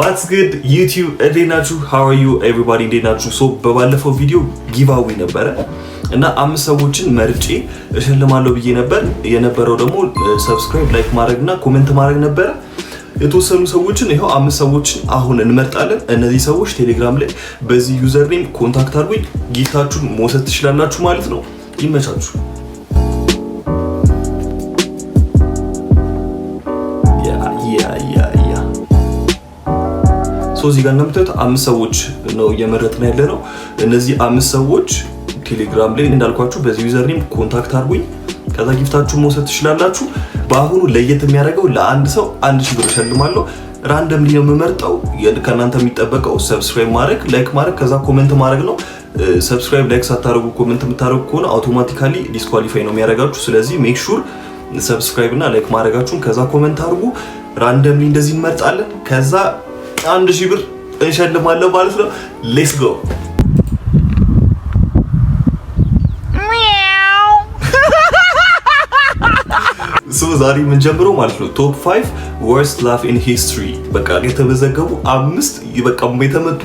What's good YouTube፣ እንዴት ናችሁ? How are you everybody፣ እንዴት ናችሁ? So በባለፈው ቪዲዮ giveaway ነበረ እና አምስት ሰዎችን መርጬ እሸልማለሁ ብዬ ነበር። የነበረው ደግሞ subscribe፣ like ማድረግ እና comment ማድረግ ነበረ። የተወሰኑ ሰዎችን ይኸው አምስት ሰዎችን አሁን እንመርጣለን። እነዚህ ሰዎች ቴሌግራም ላይ በዚህ username contact አድርጉኝ፣ gift ኣችሁን መውሰድ ትችላላችሁ ማለት ነው። ይመቻችሁ። Yeah, so እዚህ ጋር እንደምታዩት አምስት ሰዎች ነው እየመረጥን ያለ ነው። እነዚህ አምስት ሰዎች ቴሌግራም ላይ እንዳልኳችሁ በዚህ username contact አድርጉኝ፣ ከዛ gift ኣችሁን መውሰድ ትችላላችሁ። በአሁኑ ለየት የሚያደርገው ለአንድ ሰው 1000 ብር እሸልማለሁ። Randomly ነው የምመርጠው። ከእናንተ የሚጠበቀው subscribe ማድረግ፣ like ማድረግ፣ ከዛ comment ማድረግ ነው። Subscribe like ሳታደርጉ comment የምታደርጉ ከሆነ automatically disqualify ነው የሚያደርጋችሁ። ስለዚህ make sure subscribe እና like ማድረጋችሁን ከዛ comment አድርጉ። Randomly እንደዚህ እንመርጣለን። ከዛ 1000 ብር እንሸልማለን ማለት ነው። Let's go። So ዛሬ የምንጀምረው ማለት ነው top 5 worst laugh in history፣ በቃ የተመዘገቡ አምስት በቃ የተመቱ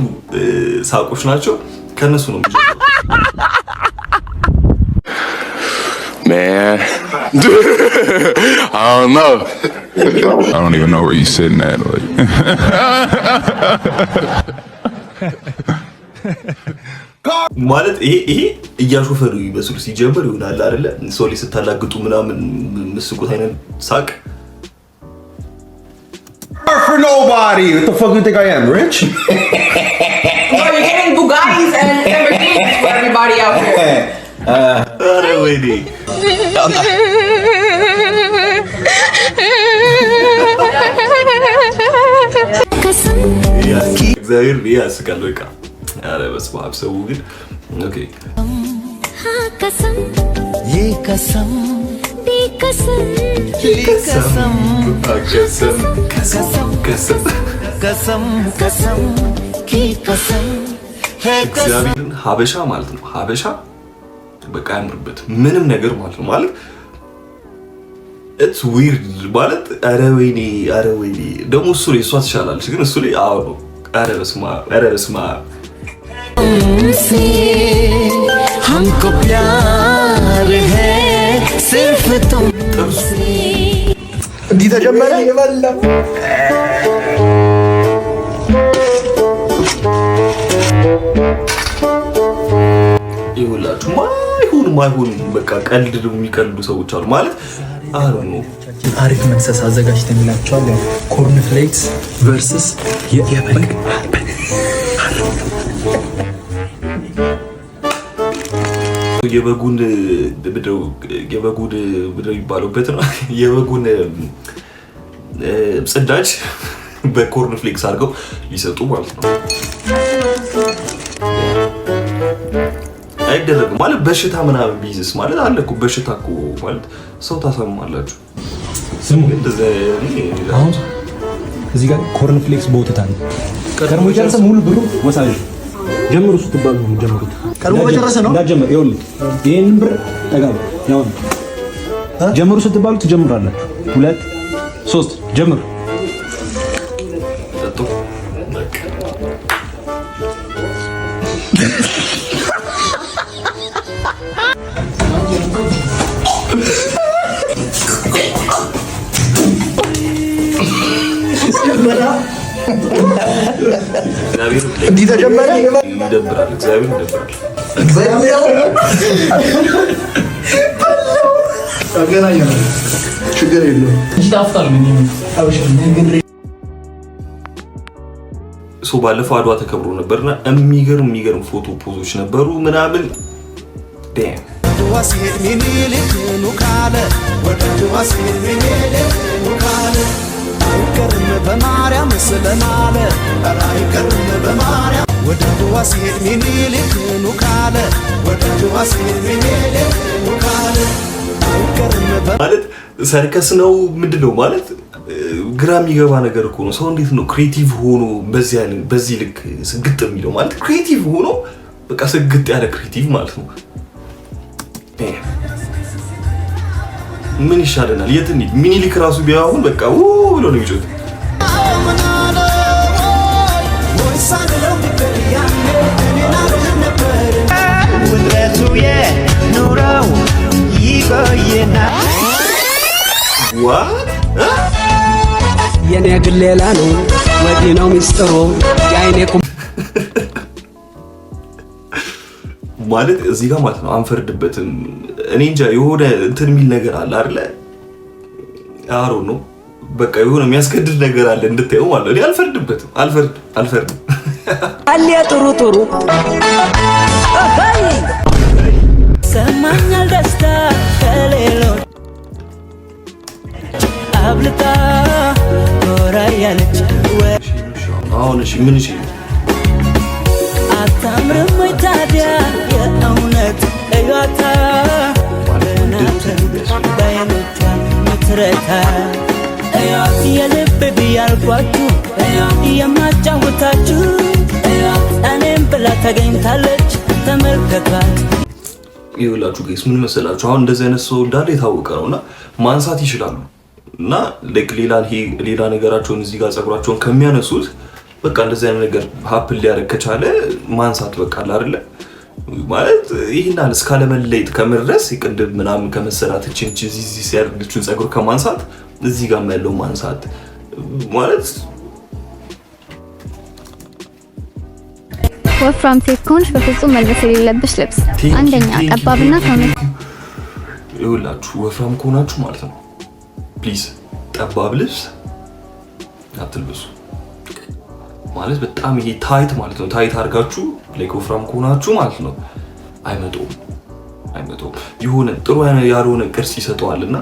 ሳቆች ናቸው። ከነሱ ነው የምንጀምረው። Man, I don't know. I don't even know where you sitting at. Like, ማለት ይሄ እያሾፈ ነው ይመስሉ ሲጀምር ይሆናል አይደለ? ሰው ላይ ስታላግጡ ምናምን ምስቁት አይነት ሳቅ። For nobody. What the fuck you think I am, rich? Bro, you're getting Bugattis and Lamborghinis for everybody out here. ኧረ ወይኔ። እግዚአብሔር ይሄ ያስቃል። በቃ ኧረ በስመ አብ፣ ሰው ግን okay። कसम ये कसम दी कसम कसम कसम कसም कसम कसम की कसम है। እግዚአብሔርን ሀበሻ ማለት ነው። ሀበሻ በቃ አያምርበት ምንም ነገር ማለት ነው። ማለት it's weird ማለት ኧረ ወይኔ፣ ኧረ ወይኔ። ደግሞ እሱ ላይ እሷ ትሻላለች፣ ግን እሱ ላይ አዎ ነው። ኧረ በስመ አብ፣ ኧረ በስመ አብ። से हमको प्यार है सिर्फ तुम ጥርሱ እንዲህ ተጀመረ። ይኸውላችሁ ማይሆን ማይሆን በቃ ቀልድ ደግሞ የሚቀልዱ ሰዎች አሉ ማለት አሉ ነው። አሪፍ መክሰስ አዘጋጅተንላቸዋል። ያው corn flakes versus የበግ የበጉን ምንድነው፣ የበጉን ምንድነው የሚባለው በት ነው፣ የበጉን ጽዳጅ በ corn flakes አድርገው ሊሰጡ ማለት ነው። አይደረግም ማለት በሽታ ምናምን ቢይዝስ ማለት አለ እኮ በሽታ እኮ ማለት ሰው ታሳምማላችሁ። ስሙ። እንደዚያ አሁን እዚህ ጋር corn flakes በወተት አለ። ቀድሞ የጨረሰ ሙሉ ብሩ ወሳጅ። ጀምሩ ስትባሉ ነው የምትጀምሩት። ቀድሞ በጨረሰ ነው? እንዳትጀምር። ይኸውልህ ይሄንን ብር ጠጋ በል። ያው ነው። ጀምሩ ስትባሉ ትጀምራላችሁ። ሁለት ሶስት ጀምሩ። ጠጡ በቃ። እግዚአብሔር እንዲህ ተጀመረ። ይደብራል። እግዚአብሔር ይደብራል። አገናኘነው። ችግር የለውም። ይጣፍጣል ግን So ባለፈው አድዋ ተከብሮ ነበርና የሚገርም የሚገርም ፎቶ pose ኦች ነበሩ ምናምን፣ damn። ሲሄድ ሚኒሊክ ኑ ካለ፣ ወደ አድዋ ሲሄድ ሚኒሊክ ኑ ካለ፣ አይቀርም በማርያም ስለማለ፣ ኧረ አይቀርም በማርያም። ወደ አድዋ ሲሄድ ሚኒሊክ ኑ ካለ፣ ወደ አድዋ ሲሄድ ሚኒሊክ ኑ ካለ፣ አይቀርም ማለት ሰርከስ ነው ምንድን ነው ማለት ግራ የሚገባ ነገር እኮ ነው። ሰው እንዴት ነው creative ሆኖ በዚህ ልክ ስግጥ የሚለው? ማለት creative ሆኖ በቃ ስግጥ ያለ creative ማለት ነው። ምን ይሻለናል? የት እንሂድ? ሚኒሊክ ራሱ ቢያሁን በቃ ው ብሎ ነው የሚጮት። ምን አለ። የኔ ግን ሌላ ነው፣ ወዲህ ነው ሚስጥሩ የአይኔ ማለት እዚህ ጋር ማለት ነው አንፈርድበትም። እኔ እንጃ የሆነ እንትን የሚል ነገር አለ አይደለ? አሮ ነው በቃ የሆነ የሚያስገድድ ነገር አለ እንድታየው ማለት ነው። እኔ አልፈርድበትም፣ አልፈርድም። አለ ጥሩ ጥሩ ሰማኛል ደስታ ከሌሎች አብልጣ ጎራ ያለች። አሁን እሺ ምን እሺ አታምርም ወይ ታዲያ የእውነት እዩዋታ በዓይኖቿ ምትረታ እዩዋት የልብ ብያልኳችሁ እዩዋት የማጫውታችሁ እዩዋት እኔም ብላ ተገኝታለች ተመልከቷት። ይኸውላችሁ guys ምን መሰላችሁ፣ አሁን እንደዚህ አይነት ሰው እንዳለ የታወቀ ነው እና ማንሳት ይችላሉ እና like ሌላ ነገራቸውን እዚህ ጋር ፀጉራቸውን ከሚያነሱት በቃ እንደዚህ አይነት ነገር happen ሊያደርግ ከቻለ ማንሳት በቃ አለ አይደለ ማለት ይህን አለ እስካለመለየት ከመድረስ የቅንድብ ምናምን ከመሰራት እችን እዚህ ሲያደርግችን ፀጉር ከማንሳት እዚህ ጋር ያለው ማንሳት ማለት። ወፍራም ሴት ከሆንሽ በፍጹም መልበስ የሌለብሽ ልብስ አንደኛ ጠባብና ሰውነት ይኸውላችሁ ወፍራም ከሆናችሁ ማለት ነው please ጠባብ ልብስ አትልበሱ። ማለት በጣም ይሄ tight ማለት ነው tight አድርጋችሁ like ወፍራም ከሆናችሁ ማለት ነው አይመጣውም አይመጣውም። የሆነ ጥሩ ያልሆነ ቅርጽ ይሰጠዋል እና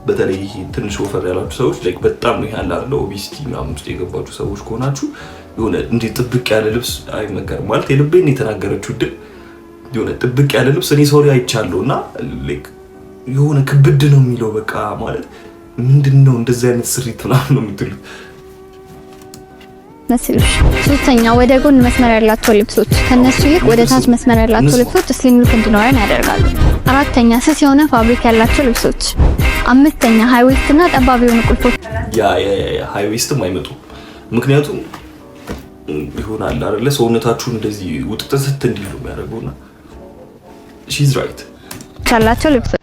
በተለይ ይሄ ትንሽ ወፈር ያላችሁ ሰዎች like በጣም ነው ያለ አይደለ obesity ምናምን ውስጥ የገባችሁ ሰዎች ከሆናችሁ የሆነ እንዲህ ጥብቅ ያለ ልብስ አይመከርም። ማለት የልቤን የተናገረችው ድል የሆነ ጥብቅ ያለ ልብስ እኔ ሰው ላይ አይቻለሁ እና like የሆነ ክብድ ነው የሚለው በቃ ማለት ምንድን ነው እንደዚህ አይነት ስሪት ምናምን ነው የምትሉት። መስሎሽ። ሶስተኛ ወደ ጎን መስመር ያላቸው ልብሶች ከነሱ ይልቅ ወደ ታች መስመር ያላቸው ልብሶች slim look እንዲኖረን ያደርጋሉ። አራተኛ ስስ የሆነ fabric ያላቸው ልብሶች። አምስተኛ high waist እና ጠባብ የሆኑ ቁልፎች Yeah, yeah, yeah, high waist ም አይመጡም። ምክንያቱም ይሆናል አይደለ ሰውነታችሁን እንደዚህ ውጥጥስት እንዲሉ የሚያደርገውና she's right። ያላቸው ልብሶች።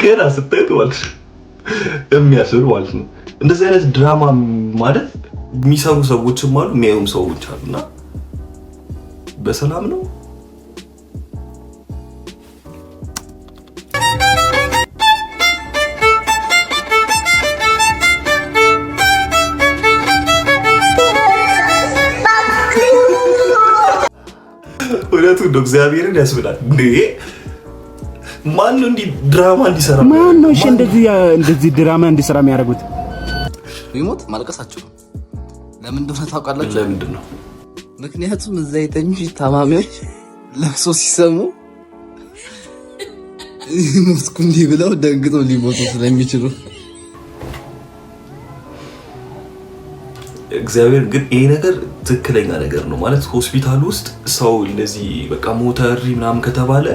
ገና ስታዩት ማለት ነው የሚያስብል ማለት ነው። እንደዚህ አይነት ድራማ ማለት የሚሰሩ ሰዎችም አሉ የሚያዩም ሰዎች አሉ እና በሰላም ነው። እውነቱን ነው፣ እግዚአብሔርን ያስብላል። እንዴ ማን ነው እንዲህ ድራማ እንዲሰራ? ማን ነው እሺ እንደዚህ ድራማ እንዲሰራ የሚያደርጉት? ቢሞት ማልቀሳቸው ነው። ለምን እንደሆነ ታውቃላችሁ? ለምንድን ነው? ምክንያቱም እዛ የተኙ ታማሚዎች ለቅሶ ሲሰሙ ሞትኩ እንዲህ ብለው ደንግጠው ሊሞቱ ስለሚችሉ። እግዚአብሔር ግን ይሄ ነገር ትክክለኛ ነገር ነው ማለት ሆስፒታል ውስጥ ሰው እንደዚህ በቃ ሞተሪ ምናምን ከተባለ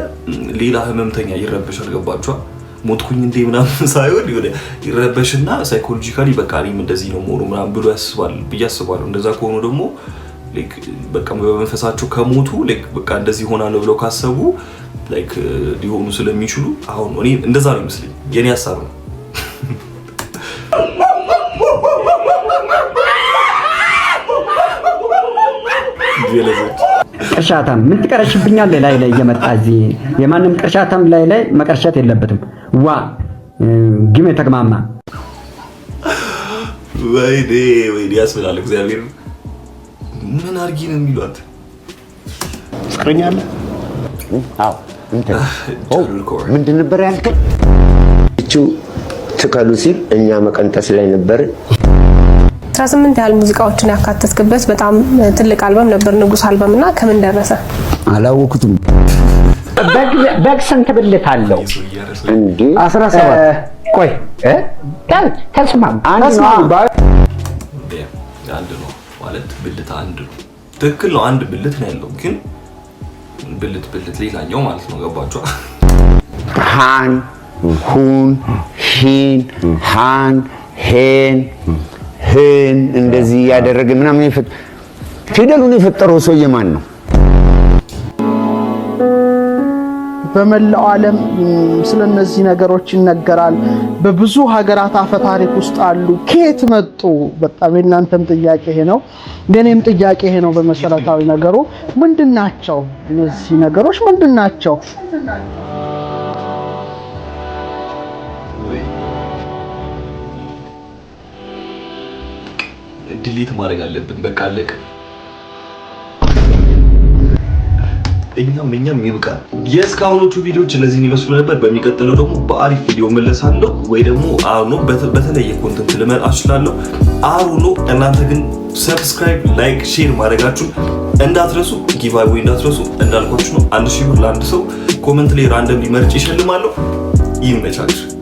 ሌላ ህመምተኛ ይረበሻል። ገባችኋል? ሞትኩኝ እንዴ ምናምን ሳይሆን የሆነ ይረበሽና psychologically በቃ እኔም እንደዚህ ነው መሆኑ ምናምን ብሎ ያስባል ብዬ አስባለሁ። እንደዛ ከሆኑ ደግሞ like በቃ በመንፈሳቸው ከሞቱ like በቃ እንደዚህ ሆናለሁ ብለው ካሰቡ like ሊሆኑ ስለሚችሉ አሁን እኔ እንደዛ ነው ይመስለኝ፣ የኔ ሀሳብ ነው። ቅርሻታም ምን ትቀረሽብኛለህ? ላይ ላይ እየመጣ እዚህ የማንም ቅርሻታም ላይ ላይ መቀርሸት የለበትም። ዋ ግም የተግማማ ወይኔ ወይኔ ያስብላል። እግዚአብሔር ምን አድርጊ ነው የሚሏት? ፍቅረኛ አለ? አዎ። እንትን ምንድን ነበር ያልከኝ? እቺው ትከሉ ሲል እኛ መቀንጠስ ላይ ነበር። 18 ያህል ሙዚቃዎችን ያካተትክበት በጣም ትልቅ አልበም ነበር ንጉስ አልበም እና ከምን ደረሰ? አላወኩትም። በግ ስንት ብልት አለው እንዴ? 17። ቆይ ተስማም። አንድ ነው ማለት ብልት አንድ ነው። ትክክል ነው። አንድ ብልት ነው ያለው፣ ግን ብልት ብልት ሌላኛው ማለት ነው። ገባችኋ? ሃን ሁን ሂን ሃን ሄን ህን እንደዚህ እያደረገ ምናምን ፊደሉን የፈጠረው ሰውዬ ማን ነው? በመላው ዓለም ስለነዚህ ነገሮች ይነገራል። በብዙ ሀገራት አፈ ታሪክ ውስጥ አሉ። ከየት መጡ? በጣም የእናንተም ጥያቄ ይሄ ነው፣ የኔም ጥያቄ ይሄ ነው። በመሰረታዊ ነገሩ ምንድን ናቸው እነዚህ ነገሮች ምንድን ናቸው? Delete ማድረግ አለብን። በቃ አለቀ። እኛም ይብቃ። የእስካሁኖቹ ቪዲዮዎች እነዚህን ይመስሉ ነበር። በሚቀጥለው ደግሞ በአሪፍ ቪዲዮ መለሳለሁ ወይ ደግሞ አሁን በተለየ content ልመጣ እችላለሁ። አሁኑ እናንተ ግን subscribe፣ like፣ share ማድረጋችሁን እንዳትረሱ፣ giveaway እንዳትረሱ። እንዳልኳችሁ ነው፣ 1000 ብር ለአንድ ሰው comment ላይ random ሊመርጭ ይሸልማለሁ። ይመቻችሁ።